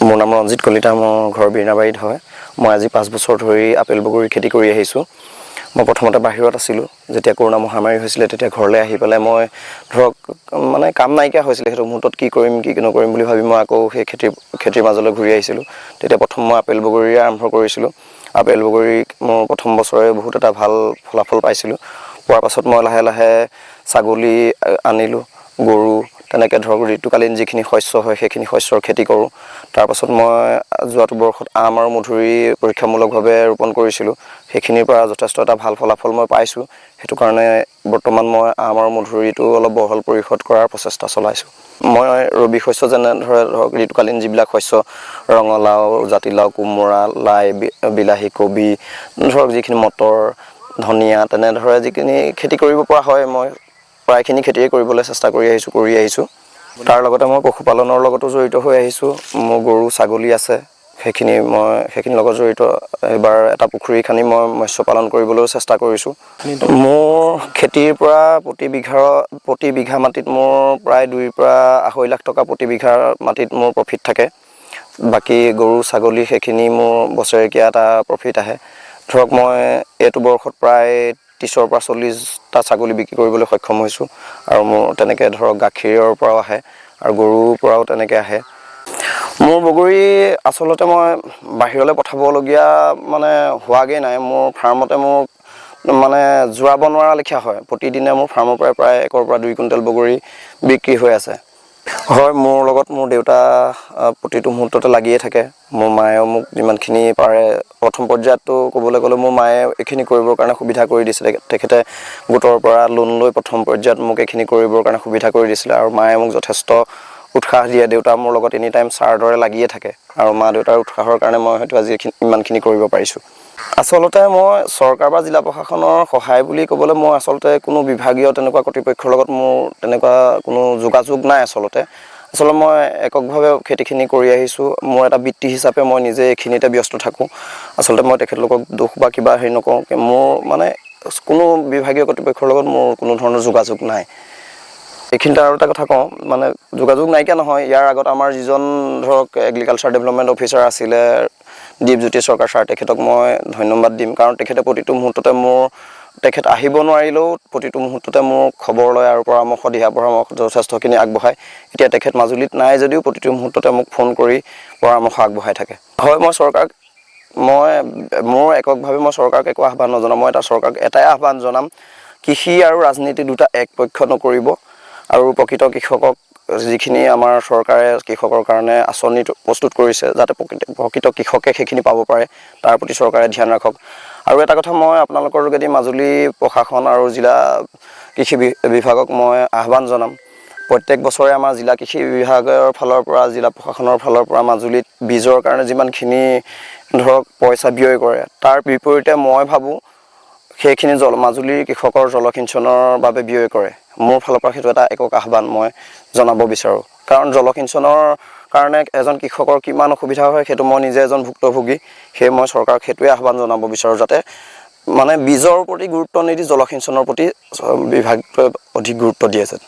মোৰ নাম ৰঞ্জিত কলিতা, মোৰ ঘৰ বিৰিণাবাৰীত হয়। মই আজি 5 বছৰ ধৰি আপেল বগৰীৰ খেতি কৰি আহিছোঁ। মই প্ৰথমতে বাহিৰত আছিলোঁ। যেতিয়া কৰোণা মহামাৰী হৈছিলে, তেতিয়া ঘৰলৈ আহি পেলাই মই ধৰক মানে কাম নাইকিয়া হৈছিলে। সেইটো মুহূৰ্তত কি কৰিম, কি নকৰিম বুলি ভাবি মই আকৌ সেই খেতিৰ মাজলৈ ঘূৰি আহিছিলোঁ। তেতিয়া প্ৰথম মই আপেল বগৰীৰে আৰম্ভ কৰিছিলোঁ। আপেল বগৰী মোৰ প্ৰথম বছৰে বহুত এটা ভাল ফলাফল পাইছিলোঁ। পোৱাৰ পাছত মই লাহে লাহে ছাগলী আনিলোঁ, গৰু, তেনেকৈ ধৰক ঋতুকালীন যিখিনি শস্য হয়, সেইখিনি শস্যৰ খেতি কৰোঁ। তাৰপাছত মই যোৱাটো বৰ্ষত আম আৰু মধুৰি পৰীক্ষামূলকভাৱে ৰোপণ কৰিছিলোঁ। সেইখিনিৰ পৰা যথেষ্ট এটা ভাল ফলাফল মই পাইছোঁ। সেইটো কাৰণে বৰ্তমান মই আম আৰু মধুৰিটো অলপ বহল পৰিসৰত কৰাৰ প্ৰচেষ্টা চলাইছোঁ। মই ৰবি শস্য, যেনে ধৰক ঋতুকালীন যিবিলাক শস্য, ৰঙালাও, জাতিলাও, কোমোৰা, লাই, বিলাহী, কবি, ধৰক যিখিনি মটৰ, ধনিয়া, তেনেদৰে যিখিনি খেতি কৰিব পৰা হয়, মই প্ৰায়খিনি খেতিয়ে কৰিবলৈ চেষ্টা কৰি আহিছোঁ, কৰি আহিছোঁ। তাৰ লগতে মই পশুপালনৰ লগতো জড়িত হৈ আহিছোঁ। মোৰ গৰু, ছাগলী আছে। সেইখিনি মই সেইখিনিৰ লগত জড়িত। এইবাৰ এটা পুখুৰী খান্দি মই মৎস্য পালন কৰিবলৈও চেষ্টা কৰিছোঁ। মোৰ খেতিৰ পৰা প্ৰতি বিঘা মাটিত মোৰ প্ৰায় 2ৰ পৰা 2.5 লাখ টকা প্ৰতি বিঘা মাটিত মোৰ প্ৰফিট থাকে। বাকী গৰু, ছাগলী, সেইখিনি মোৰ বছৰেকীয়া এটা প্ৰফিট আহে। ধৰক মই এইটো বৰ্ষত প্ৰায় 30ৰ পৰা 40টা ছাগলী বিক্ৰী কৰিবলৈ সক্ষম হৈছোঁ আৰু মোৰ তেনেকৈ ধৰক গাখীৰৰ পৰাও আহে আৰু গৰুৰ পৰাও তেনেকৈ আহে। মোৰ বগৰী আচলতে মই বাহিৰলৈ পঠাবলগীয়া মানে হোৱাগৈ নাই। মোৰ ফাৰ্মতে মোৰ মানে জোৰাব নোৱাৰা লেখীয়া হয়। প্ৰতিদিনে মোৰ ফাৰ্মৰ পৰাই প্ৰায় 1ৰ পৰা 2 কুইণ্টেল বগৰী বিক্ৰী হৈ আছে। হয়, মোৰ লগত মোৰ দেউতা প্ৰতিটো মুহূৰ্ততে লাগিয়ে থাকে। মোৰ মায়েও মোক যিমানখিনি পাৰে, প্ৰথম পৰ্যায়ততো ক'বলৈ গ'লে মোৰ মায়ে এইখিনি কৰিবৰ কাৰণে সুবিধা কৰি দিছিলে। তেখেতে গোটৰ পৰা লোন লৈ প্ৰথম পৰ্যায়ত মোক এইখিনি কৰিবৰ কাৰণে সুবিধা কৰি দিছিলে আৰু মায়ে মোক যথেষ্ট উৎসাহ দিয়ে। দেউতা মোৰ লগত এনি টাইম ছাঁৰ দৰে লাগিয়ে থাকে আৰু মা দেউতাৰ উৎসাহৰ কাৰণে মই হয়তো আজি এইখিনি ইমানখিনি কৰিব পাৰিছোঁ। আচলতে মই চৰকাৰ বা জিলা প্ৰশাসনৰ সহায় বুলি ক'বলৈ মই আচলতে কোনো বিভাগীয় তেনেকুৱা কৰ্তৃপক্ষৰ লগত মোৰ তেনেকুৱা কোনো যোগাযোগ নাই। আচলতে মই এককভাৱে খেতিখিনি কৰি আহিছোঁ। মোৰ এটা বৃত্তি হিচাপে মই নিজে এইখিনিতে ব্যস্ত থাকোঁ। আচলতে মই তেখেতলোকক দোষ বা কিবা হেৰি নকৰোঁ। মোৰ মানে কোনো বিভাগীয় কৰ্তৃপক্ষৰ লগত মোৰ কোনো ধৰণৰ যোগাযোগ নাই। এইখিনিতে আৰু এটা কথা কওঁ, মানে যোগাযোগ নাইকিয়া নহয়, ইয়াৰ আগত আমাৰ যিজন ধৰক এগ্ৰিকালচাৰ ডেভেলপমেণ্ট অফিচাৰ আছিলে, দীপজ্যোতি চৰকাৰ ছাৰ, তেখেতক মই ধন্যবাদ দিম। কাৰণ তেখেতে প্ৰতিটো মুহূৰ্ততে মোৰ, তেখেত আহিব নোৱাৰিলেও প্ৰতিটো মুহূৰ্ততে মোৰ খবৰ লয় আৰু পৰামৰ্শ, দিহা পৰামৰ্শ যথেষ্টখিনি আগবঢ়ায়। এতিয়া তেখেত মাজুলীত নাই যদিও প্ৰতিটো মুহূৰ্ততে মোক ফোন কৰি পৰামৰ্শ আগবঢ়াই থাকে। হয়, মই চৰকাৰক মই মোৰ এককভাৱে মই চৰকাৰক একো আহ্বান নজনাওঁ। মই এটা চৰকাৰক এটাই আহ্বান জনাম, কৃষি আৰু ৰাজনীতি দুটা একপক্ষ নকৰিব আৰু প্ৰকৃত কৃষকক যিখিনি আমাৰ চৰকাৰে কৃষকৰ কাৰণে আঁচনি প্ৰস্তুত কৰিছে, যাতে প্ৰকৃত কৃষকে সেইখিনি পাব পাৰে, তাৰ প্ৰতি চৰকাৰে ধ্যান ৰাখক। আৰু এটা কথা মই আপোনালোকৰ যোগেদি মাজুলী প্ৰশাসন আৰু জিলা কৃষি বিভাগক মই আহ্বান জনাম। প্ৰত্যেক বছৰে আমাৰ জিলা কৃষি বিভাগৰ ফালৰ পৰা, জিলা প্ৰশাসনৰ ফালৰ পৰা মাজুলীত বীজৰ কাৰণে যিমানখিনি ধৰক পইচা ব্যয় কৰে, তাৰ বিপৰীতে মই ভাবোঁ সেইখিনি মাজুলীৰ কৃষকৰ জলসিঞ্চনৰ বাবে ব্যয় কৰে। মোৰ ফালৰ পৰা সেইটো এটা একক আহ্বান মই জনাব বিচাৰোঁ। কাৰণ জলসিঞ্চনৰ কাৰণে এজন কৃষকৰ কিমান অসুবিধা হয়, সেইটো মই নিজে এজন ভুক্তভোগী। সেয়ে মই চৰকাৰক সেইটোৱে আহ্বান জনাব বিচাৰোঁ, যাতে মানে বীজৰ প্ৰতি গুৰুত্ব নিদি জলসিঞ্চনৰ প্ৰতি বিভাগটোৱে অধিক গুৰুত্ব দিয়ে যেন।